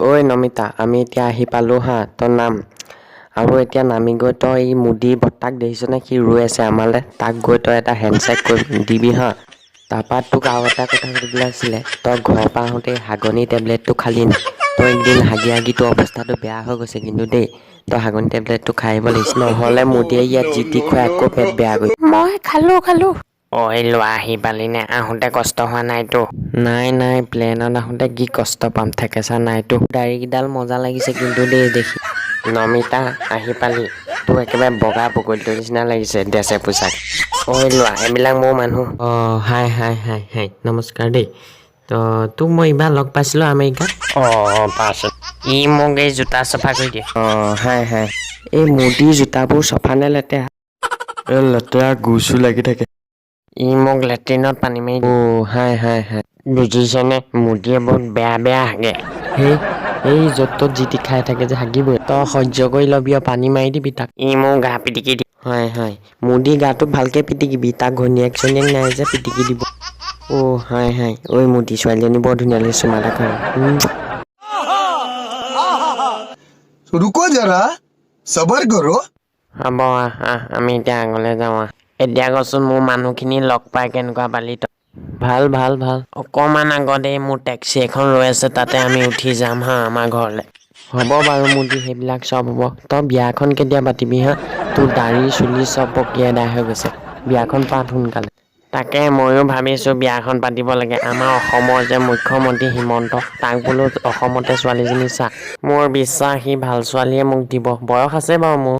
ঐ নমিতা, আমি এতিয়া আহি পালোঁ হা। তই নাম আৰু এতিয়া নামি গৈ তই এই মোদীৰ বৰ্তাক দেখিছনে? সি ৰৈ আছে আমালৈ। তাক গৈ তই এটা হেণ্ডশ্বেক কৰি দিবি হা। তাৰপৰা তোক আৰু এটা কথা সুধিবলৈ আছিলে। তই ঘৰৰ পৰা আহোঁতে হাগনি টেবলেটটো খালি নাই? তই একদিন হাগি হাগি তোৰ অৱস্থাটো বেয়া হৈ গৈছে কিন্তু দেই। তই হাগনি টেবলেটটো খাই আহিব লাগিছিল, নহ'লে মোদীয়ে ইয়াত যি টি খুৱাই আকৌ পেট বেয়া কৰি। মই খালো, খালো। ঐ ল'ৰা, আহি পালিনে? আহোঁতে কষ্ট হোৱা নাইতো? নাই নাই, প্লেনত আহোঁতে কি কষ্ট পাম, থেকেচা নাইতো। দাড়িকেইডাল মজা লাগিছে কিন্তু দেই দেখি। নমিতা, আহি পালি? তোৰ একেবাৰে বগা বগলীটোৰ নিচিনা লাগিছে ড্ৰেছে পোছাক। ঐ ল'ৰা, এইবিলাক মোৰ মানুহ। অঁ, হাই হাই হাই হাই, নমস্কাৰ দেই। তো তোক মই এইবাৰ লগ পাইছিলোঁ আমেৰিকাত। অঁ, পাইছোঁ। ই মোক এই জোতা চফা কৰি দিয়ে। অঁ, হাই হাই। এই মোদীৰ জোতাবোৰ চফা নে লেতেৰা? এই লেতেৰা, গু চু লাগি থাকে। ই মোক লেট্ৰিনত পানী মাৰি। অ' হাই হাই হাই। বুজিছনে, মোদীয়ে বহুত বেয়া বেয়া হাগে। সেই এই য'ত ত'ত যি টি খাই থাকে যে, হাগিবই। তই সহ্য কৰি ল'বি আৰু পানী মাৰি দিবি তাক। ই মোৰ গা পিটিকি দিয়ে। হয় হয়, মোদীৰ গাটো ভালকে পিটিকিবি। তাক ঘৈণীয়েক চৈনীয়েক নাই যে পিটিকি দিব। অ' হাই হাই। ঐ মোদী, ছোৱালীজনী বৰ ধুনীয়া লাগিছে, চুমা এটা খা। तो रुको जरा, सबर करो। হ'ব, আহ আহ, আমি এতিয়া আগলৈ যাওঁ, আহ। এতিয়া কচোন, মোৰ মানুহখিনি লগ পাই কেনেকুৱা পালি তই? ভাল ভাল ভাল। অকণমান আগতে মোৰ টেক্সি এখন ৰৈ আছে, তাতে আমি উঠি যাম হা আমাৰ ঘৰলৈ। হ'ব বাৰু মোদী, সেইবিলাক চব হ'ব। তই বিয়াখন কেতিয়া পাতিবি হা? তোৰ দাড়ি চুলি চব পকি এদাই হৈ গৈছে। বিয়াখন পাত সোনকালে। তাকে ময়ো ভাবিছোঁ, বিয়াখন পাতিব লাগে। আমাৰ অসমৰ যে মুখ্যমন্ত্ৰী হিমন্ত, তাক বোলো অসমতে ছোৱালীজনী চা। মোৰ বিশ্বাস, সি ভাল ছোৱালীয়ে মোক দিব। বয়স আছে বাৰু মোৰ।